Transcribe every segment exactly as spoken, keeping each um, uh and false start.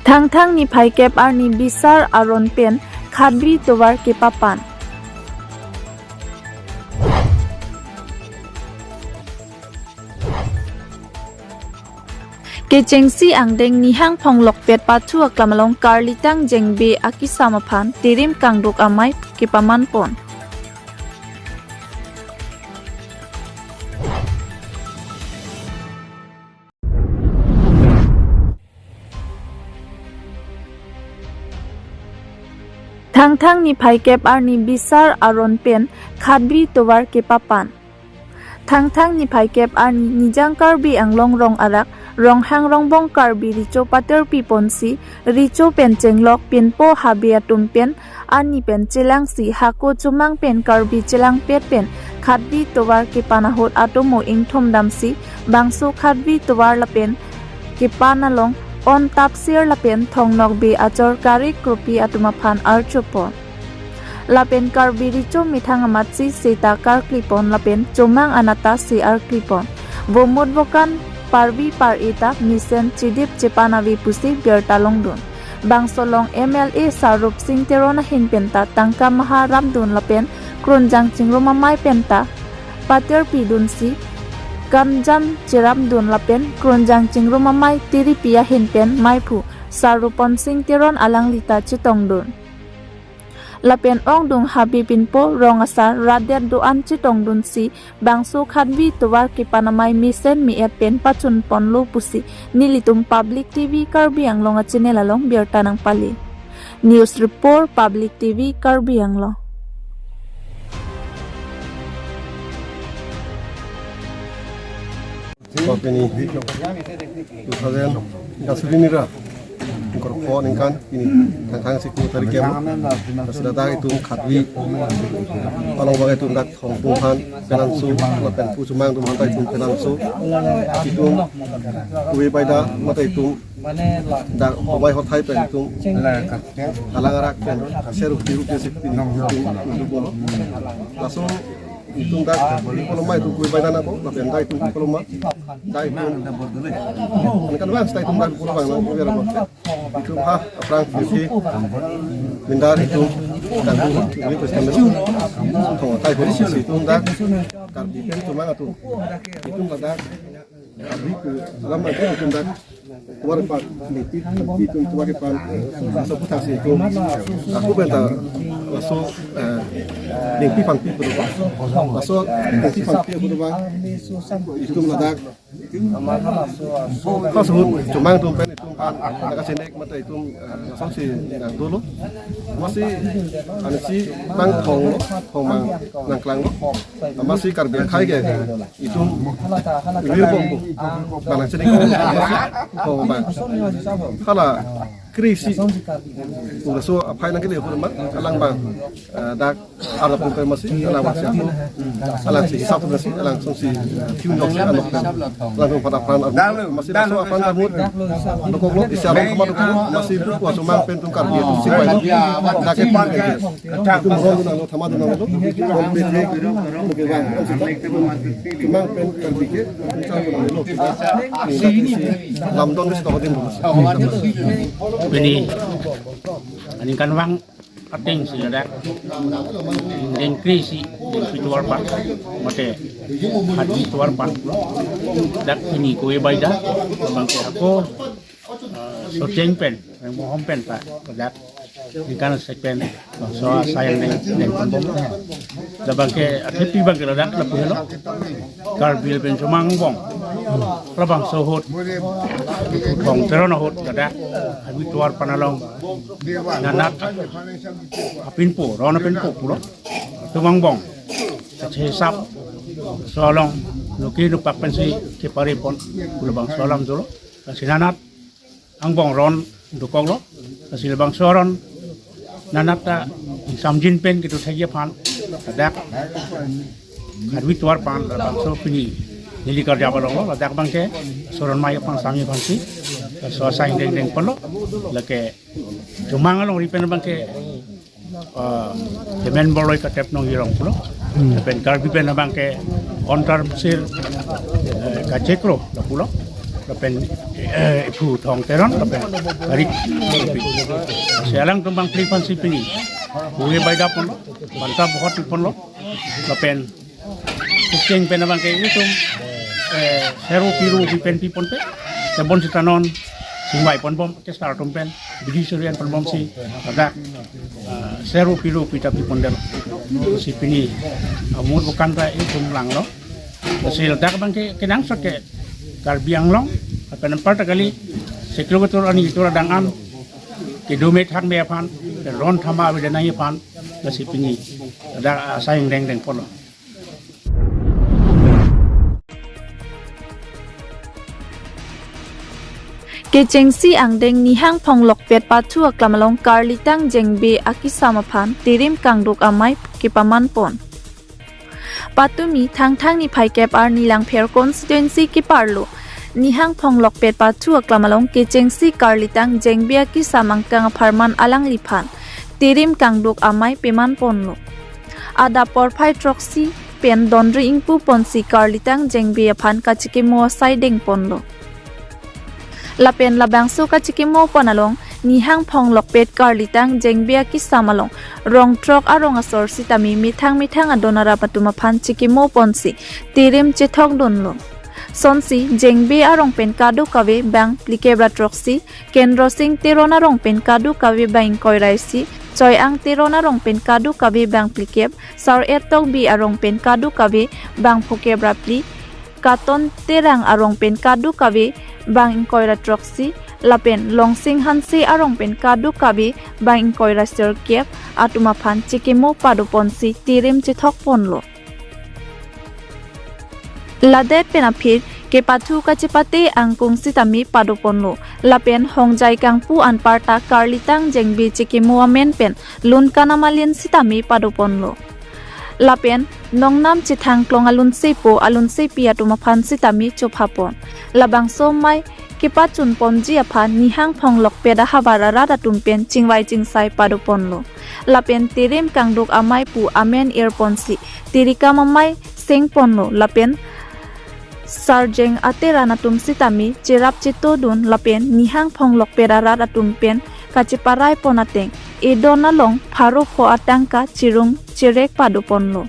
Thangthang niphai kep arni bisar aron pen khatvi tovar kepapan. Kechengsi angdeng nihang phonglokpet pathu aklam along karlitang jengbe akisam aphan tirim kangduk amei kepaman pon. Thangthang niphai kep arni bisar aron pen khatvi tovar kepapan. Thangthang niphai kep arni Nijang Karbi Anglong rong arak Ronghang Rongbong Karbi Recho paterpi ponsi, recho pen chenglok pinpo habe atum pen ani pen chelangsi hako chomang pen Karbi chelangpet pen khatvi tovar kepan ahut atomo ingthum damsi bangso khatvi tovar lapen kepan along on tapsir lapen thongnok be achor kari kropi atum aphan archopon. Lapen Karbi Recho methang amatsi seta karklipon lapen chomang anat ta se arklipon. Vomut vokan parvi par-e ta mesen chedip chepan ave pusi birta longdun. Bangso along M L A Sarup Sing Teron ahin penta tangka maha ramdun lapen Kronjang Chingrum Amei penta paterpidunsi kanjam cheramdun lapen Kronjang Chingrum Amei tiripi ahin pen meiphu Sarup Pon Sing Teron alangli ta chetongdun. Lapen ongdung habe pinpo rong asar radet do-an chetongdunsi bangso khatvi tovar kepan amei mesen me-et pen pachunponlo pusi nelitum Public T V Karbi Anglong a channel along birta nangpali. News report, Public T V Karbi Anglong. Pini two thousand gasuri nira ingkoi ra pho ningkan, pini Thangthang si ko tarik ya. Sila dak itum khatvi along bang itum dak thongpung aphan penanso lapen pu chomang atum aphan ta itum penanso. Itum kove baida mate itum dak homai hothai pen itum alang arak pen serup tirup si pini itum itum bolo. Laso itum dak koloma itum kove baida nangpo, lapen dak itum koloma, dak itum. Ini kan bang, dak itum dak koloma nang kove ra bang. Itum ha, aphrang kove, mindar itum, kan itum, ini terus kan itum. Thong tai kove si itum dak, Karbi pen chomang atum. Itum ladak, Karbi ke, alam aja itum dak. Tovar kepan, ningpi, ningpi itum tovar kepan, laso aputhak si itum. Ako penta, laso, eh, ningpi pangpi pu do bang. Laso, ningpi pangpi pu do bang. Itum ladak. Laso ahut, chomang atum pen itum aphan, laga senek mate itum, eh, laso si nang dolo. Amatsi, ansi bang thonglo, thong bang nangklanglo. Amatsi Karbi akhei ke, itum ilir bompo. Bang nang sening bompo. Amatsi thong bang. Hala kre-isi. Laso aphai nangkele ahut ma, alang bang, eh, dak arap pun amatsi, alang bang siap. Alang si hisap amatsi, alang song si, eh, tune dok si anok pen. Alang pada apran amat si laso apran ahut. Dokoklo, isi alam sama dokoklo, amatsi buku asomang pen itum Karbi itum si pai. Dak ke pen ke. Itum ron dun nanglo, thama dun nanglo. Ron pe ke, oke bang. Chomang pen Karbi ke, chang dun nanglo. Ini dak isi lamdon ke stok din. Pini aningkan vang ateng si ladak ingdeng kre-isi, ingdeng kre-isi tovar pan, mate khatvi tovar pan. Dak pini kove baida, bang ke ako, eh, Socheng pen, Rengmohom pen ta, ladak ningkan sek pen, so asai angdeng, deng pen bom. Labang ke athepi bang ke ladak lapu helo. Karbi pen chomang angbong. Labangso ahut, Thong Teron ahut, ladak khatvi tovar pan along nanat apinpo, ron apinpo pulo. Chomang angbong. Kache hisap, laso along, nuki nupak pensi kepari pon, pulo bangso alam dolo. Lasi nanat angbong ron dokoklo, lasi labangso aron nanat ta samjin pen kedo thekji aphan, ladak khatvi tovar pan, labangso pini neli karjap along lo, ladak bang ke, laso aron mei aphan samji aphansi, laso asai angdeng deng ponlo, lake chomang alongri pen bang ke, ah, Hemen Borloi katep nong irong pulo. Hmm. Pen Karbi pen bang ke on tapsir, eh, kacheklo lapulo. lapen, eh, Iphu Thong Teron, lapen Harik. Si alangtum bangphli aphansi pini huhe baida ponlo, banta bohot ponlo, lapen kecheng pen abangke itum, eh, sero piru pi pen pi ponpe, tebon seta non chingvai ponbom, ke sar atum pen bidi surian ponbomsi, ladak, eh, sero piru pi ta pi pondetlo. Si pini amut bukan ta itum langlo. Si ladak abangke kenangsot ke Karbi Anglong, lapen anparta kali, siklo ketur ani ketur adang an, kedo me than me aphan, pen ron thama avedet nangji aphan, lasi pini ladak asai ingdeng deng ponlo. Kechengsi angdeng Nihang Phonglokpet pathu aklam along karlitang Jengbe akisam aphan Tirim Kangduk Amei kepaman pon. Patumi Thangthang niphai kep arni Langpher constituency keparlo Nihang Phonglokpet pathu aklam along kechengsi karlitang Jengbe akisam angkang apharman alangliphan Tirim Kangduk Amei peman ponlo. Adap porphai throksi pen donri ingpu ponsi karlitang Jengbe aphan kachikimo asai deng ponlo. Lapen labangso kachikimo pon along Nihang Phonglokpet karlitang Jengbe akisam along rong throk arong asor sitame methang methang adon arap atum aphan chikimo ponsi Tirim chethok dunlo. Sonsi Jengbe arong pen kadokave bang phlikep ra throksi, Kendro Sing Teron arong pen kadokave bang ingkoi ra isi, Choi Ang Teron arong pen kadokave bang phlikep, Sar-et Tokbi arong pen kadokave bang phokep ra phli, Katon Terang arong pen kadokave bang ingkoi ra throksi, lapen Longsing Hanse arong pen kadokave bang ingkoi ra sirkep atum aphan chikimo pado ponsi Tirim chethok ponlo. Ladet pen aphi kepathu kachepate angkung sitame pado ponlo. Lapen hongjai kangpu anparta karlitang Jengbe chikimo amen pen lun kanam alin sitame pado ponlo. Lapen nongnam chethang klong alunsepo alunsepi atum aphan sitame chopha pon. Labangso amei kepachun ponji aphan Nihang Phonglokpet ahavar arat atum pen chingvai chingsai pado ponlo. Lapen Tirim Kangduk Amei pu amen ir ponsi Tirikam Amei seng ponlo. Lapen Sarjeng Ateran atum sitame cherap cheto dun lapen Nihang Phonglokpet arat atum pen kacheparai pon ateng edon along pharo pho atangka chirung cherek pado ponlo.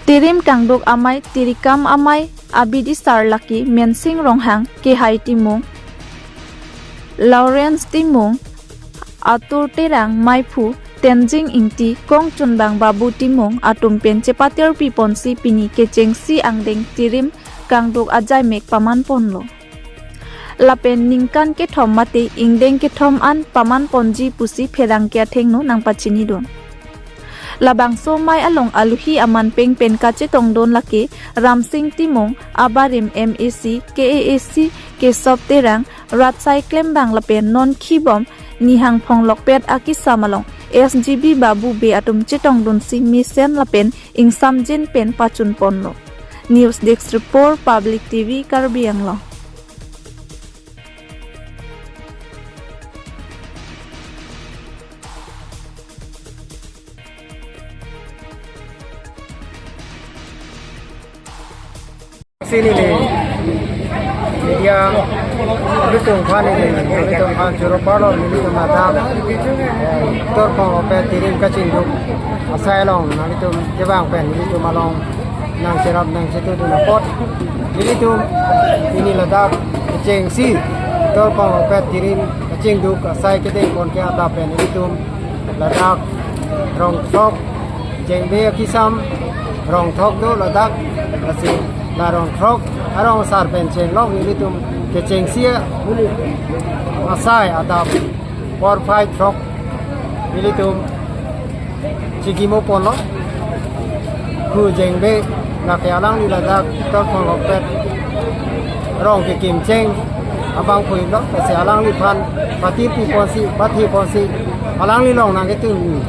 Tirim Kangduk Amei, Tirikam Amei abidisar lake Mensing Ronghang, Kehai Timung, Lawrence Timung, Atur Terang, Meiphu Tenzing Ingti, Kongchunbang Babu Timung atum pen chepatirpi ponsi pini kechengsi angdeng Tirim Kangduk ajaimek paman ponlo. Lapen ningkan kethom mate ingdeng kethom an paman ponji pusi pherangke athengno nangpachini dun. Labangso amei along aluhi aman peng pen kachetong dun lake Ramsing Timung, abarim M A C, K A A C, Kesop Terang, Ratsai Klembang lapen non khibom Nihang Phonglokpet akisam along S G B Babu Bey atum chetong dunsi mesen lapen ingsamjin pen pachun ponlo. News Desk Report, Public T V, Karbi Anglong. Sini ni media, nelitum aphan ni, nelitum aphan choro parlo, nelitum athak, eh, Torphonglokpet Tirim kachingduk asai along, nelitum kevang pen, nelitum along nangcherap nangchetu dun apot, nelitum pini ladak kechengsi Torphonglokpet Tirim kachingduk asai kedeng pon ke adap pen nelitum ladak rong throk Jengbe akisam rong throk do ladak, lasi la rong throk arong asar pen chenglok nelitum kechengsi asai adap porphai throk nelitum chikimo ponlo. Khu Jengbe lake alangli ladak Torphonglokpet rong kekim cheng abangphu lo, lasi alangliphan patirpi ponsi, pathe ponsi, alangli along nangketun,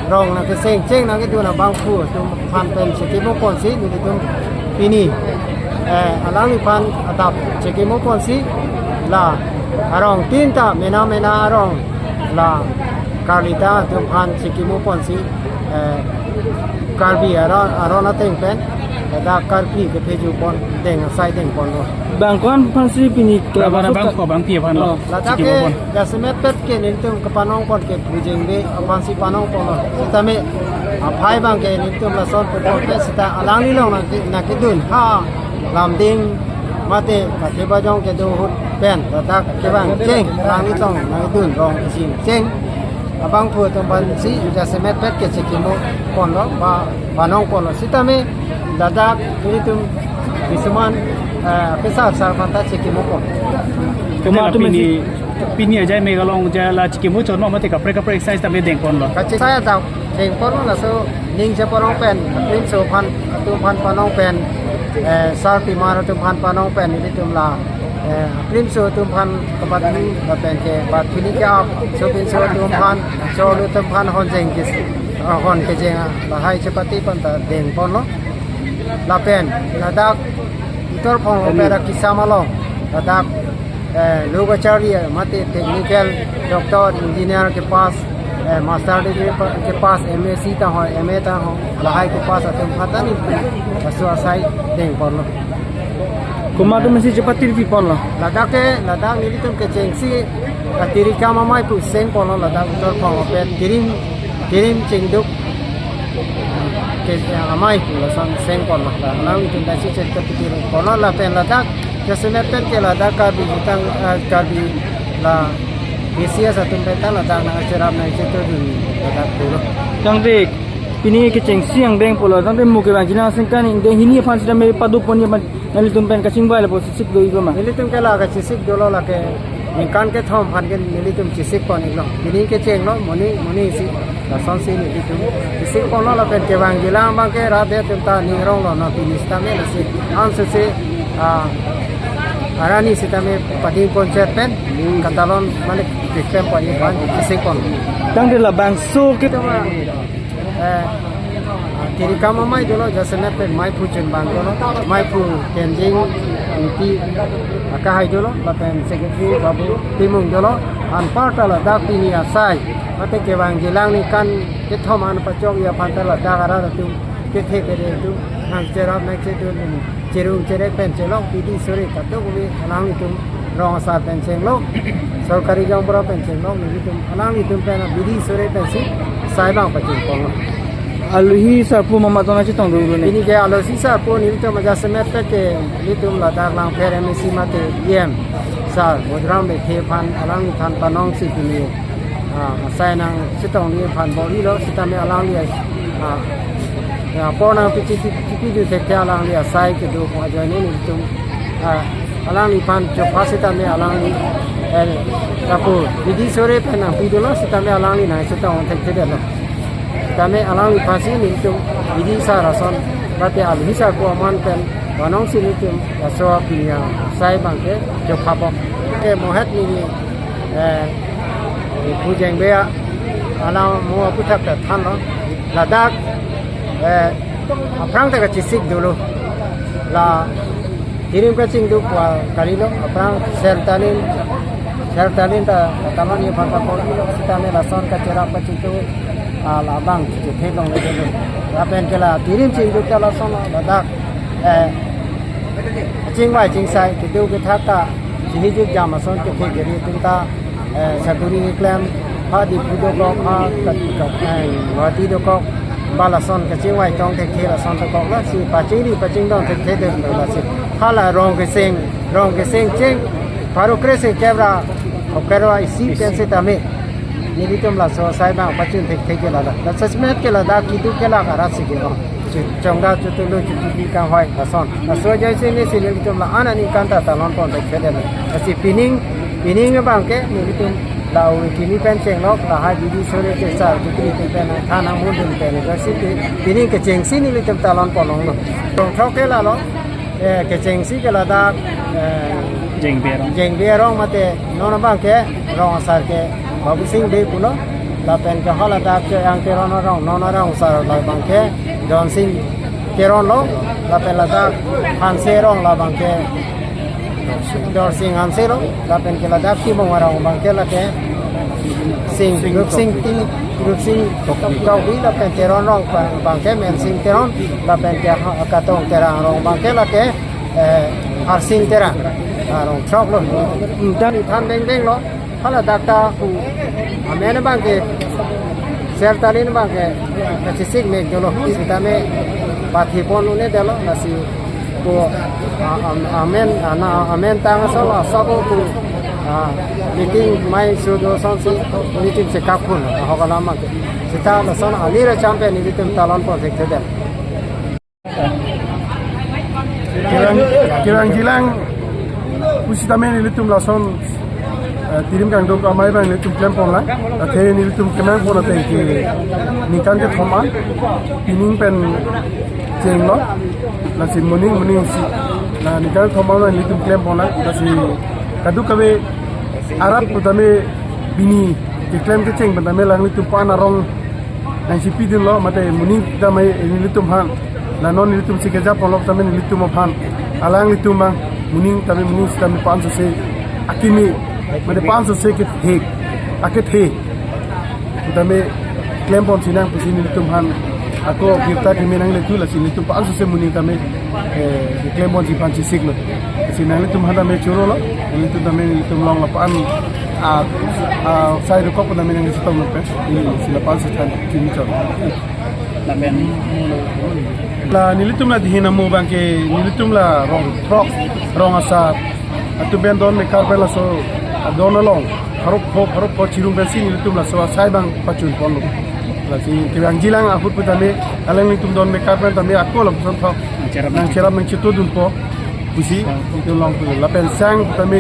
rong nangkeseng cheng nangketun abangphu atum aphan pen chikimo ponsi nelitum pini, eh, alangliphan adap chikimo ponsi la arong tin ta mena mena arong la karlitang atum aphan chikimo ponsi, eh, Karbi aron, aron ateng pen Ladak Karbi kepheju pon deng asai deng ponlo. Bang ko-an aphansi pini ke Bang, bang, bang, ko bang pi aphan lo. Oh. Ladak Chikimo ke pon. Jasemet pet ke nelitum kepanong pon ke Phu Jengbe aphansi panong ponlo. Sitame aphai abang ke nelitum lason pupon pe sita alangli along nang ke, nang kedun ha Lumding mate Kathibajong kedo ahut pen ladak kevang cheng alangli tong nang kedun rong isi cheng abangphu atum aphansi jasemet pet ke chikimo ponlo ba panong ponlo. Sitame ladak nelitum kisuman, eh, pesar sar aphanta chikimo pon. Komat Kaitor atum pini, isi pini ajai Meghalaya ajai la chikimo chonma mate kaprek kaprek asai sitame deng ponlo. Kachi asai ta deng ponlo, laso ning cheparong pen, Primso aphan atum aphan panong pen, eh, sar pimar atum aphan panong pen, nelitum la, eh, Primso atum aphan kepathu lapen ke pathini ke-ap, sopinso atum aphan, cholo atum aphan hon jeng kis, ah, hon kejeng, ah, lahai chepate pon ta deng ponlo. Lapen ladak Uttarakhand Amen. Opera kisam along ladak, eh, Logacharya mate technical doctor, engineer ke pass, eh, master degree pa-, ke pass, M S C ta ho, M A ta ho, lahai ke pass atum aphanta nelitum laso asai deng ponlo. Komat atum isi chepate pi ponlo. Ladak ke, ladak nelitum kechengsi, ah, Tirikam Amei pu seng ponlo ladak Uttarakhand Opera Tirim, Tirim Chingduk ke amei pu lason seng ponlo. Alangtum ta si chek ta pitir ponlo lapen ladak jasemet pen ke ladak Karbi jutang, eh, Karbi la B C S atum pen ta ladak nang cherap nang chetodun ladak pulo. Tangte pini kechengsi angdeng pulo, tangte mo kevang jinang sengkan angdeng hini aphan sitame pado pon ye man nelitum pen kachingvai lapu chesik do-ik ma? Nelitum ke la kachesik dolo, lake ningkan kethom aphan ke nelitum chesik pon-iklo. Pini kechenglo, moning, moning isi. Lasonsi nelitum chesik ponlo lapen kevang jilang abang ke rat atum ta ning ronglo, non pini sitame lasi. Ansi si, ah, arani sitame pading pon chet pen, katalon malik keklem pon-ik aphan chesik pon. Tangte labangso ke Ito ma, eh, Tirikam Amei dolo, jasemet pen meiphu chunbang dolo, meiphu Tenzing Ingti akehai dolo, lapen secretary Babu Timung dolo, anparta ladak pini asai mate kevang jilang ningkan kethom an pachok-i aphanta ladak arat atum kethe kere atum nang cherap nang chetodun, cherung cherek pen chelok, bidi sore kadokave alanglitum rong asar pen chenglok, sorkari gaonbura pen chenglok, nelitum alanglitum pen bidi sore pensi asai abang pachun ponlo. Alohi sarpo mamat tong nangchetong dolo ne. Pini ke alohi sarpo nelitum ajasemet pen ke nelitum ladak Langpher M A C mate E M sar Madhuram Lekthe aphan, alangliphan panongsi pini, ah, asai nangchetongji aphan bor-ilo, sitame alangli, ah, ya, apor nangpichi, pipiju thekthe alangli asai kedo ajoine nelitum, ah, alangliphan chopha sitame alangli, eh, lapu bidi sore pen nangpi dolo sitame alangli nangchetong thekthedetlo. Sitame alangliphansi nelitum bidi sar ason mate alohi sarpo aman pen panongsi nelitum laso pini asai abang ke chopha pon. Ke mohet neli, eh, Phu Jengbe alang mo aputhak ta thanlo. Ladak, eh, aphrang ta kachesik dolo. La Tirim kachingduk wa kalilo, aphrang Sertalin, Sertalin ta katamani aphan kapor-ilo, sitame lason kacherap kachingduk, ah, labang chethe longle dolo. Lapen ke la Tirim chingduk ta lason ladak, eh, chingvai chingsai kedo kethak ta chihijik jam ason kethe kere atum ta, eh, sakuri keklem, ha Diphu dokok, ha kat, kat, eh, Guwahati dokok, ba lason kachingvai tong thekthe lason dokok, lasi pachingri pachingdon thekthe dolo lasi. Hala rong keseng, rong keseng cheng, pharo kreseng kep ra, pharo kep ra isi pen sitame nelitum laso asai abang pachun thekthe ke ladak. Laso jasemet ke ladak keduk kelak arat si ke bang. Chu-, chongda chutulu chutupi kanghoi lason. Laso ajoine si nelitum la-an aningkan ta talon pon thekthe dolo. Lasi pining, pining abang ke nelitum la-o kimi pen chenglok, lahai bidi sore ke sar chutri pen than angmun dun pen, lasi pi-, pining kechengsi nelitum talon pon longlo. Rong throk ke lalo, eh, kechengsi ke ladak, eh, Jengbe arong. Jengbe arong mate non abang ke rong asar ke Babusing Bey pulo, lapen ke haladak ke Choyang Teron arong, non arong asar labang ke Donsing Teron lo, lapen ladak Hanse arong labang ke Dorsing Hanse lo, lapen ke ladak Timung arong abang ke lake Sing, Sing Rup Sing Tokbi. Ting, Rup Sing Tokbi. Tokbi lapen Teron Rong abang, abangke Mensing Teron, lapen ke ha-, Katong Terang Rong abangke lake, eh, Harsing Terang. Ah, rong throk lo. Hmm, dan ithan dengdeng lo. Hala dak ta pu amen abangke, Sel Talin abangke, kachesik mek dolo. Sitame pathi pon un-e detlo, lasi ko, ah, am-, amen, ah, na, amen tang asol, ah, sabo ko, ah, meeting mai su do sonsi nelitum si kap kun, ah, ahok alam abangke. Sita lason ali ra champion nelitum talon pon thekthedet. Kevang, kevangjilang pusitame nelitum lason, eh, Tirim Kangduk Amei abang nelitum klem ponlang. Athe nelitum kemang pon athe ke ningkan kethom an pining pen chenglo. Lasi moning moning si, la ningkan kethom an nelitum klem ponlang. Lasi kadokave arat putame pini keklem kecheng putame alanglitum pan arong nangchipidunlo, mate moning tame nelitum aphan, la non nelitum si keja ponlo tame nelitum aphan, alanglitum abang moning tame moning sitame pansose akimi, mate pansose kethe, akethe tame klem ponsi nang pusi nelitum aphan ako birta kimi nanglethu, lasi nelitum pansose moning tame, eh, klem ponsi pan chisiklo. Si nanglitum aphan tame chorolo, nelitum tame nelitum along lapu-an, ah, ah, sai rukok tame nangchetonglo pen, ili si lapu-an si than kimi chor. Lapen la nelitum la dihin amo abangke nelitum la rong throk, rong asar atum pen don mekar pen laso adon along pharo pho, pharo pho chirum pensi nelitum laso asai abang pachun ponlo. Lasi kevangjilang ahut putame alanglitum don mekar pen tame ako lapuson thok nangcherap nangchetodunpo pusi nelitum along pulo. Lapen sang putame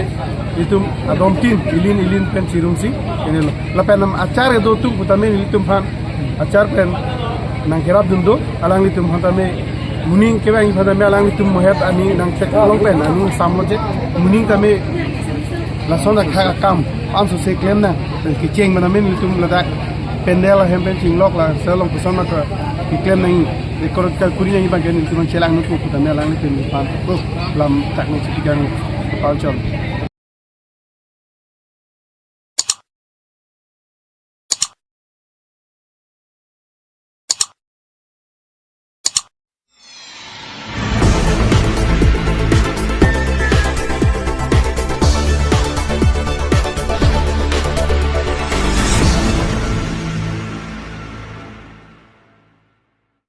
nelitum adon tin ilin ilin pen chirumsi inelo. Lapen nam achar kedo atum putame nelitum aphan achar pen nangcherapdun do, alanglitum aphan tame moning kevang aphan tame alanglitum mohet ani nangchek along pen ani samlo je moning tame lason akhak akam pansose klem nang, pen kecheng manamin nelitum ladak pandal ahem pen chinglok la selong koson maka keklem nang, record kalkuri nang abangke nelitum chelang nutpo putame alanglitum aphan, oh, lam tak nang chitikang pal chom.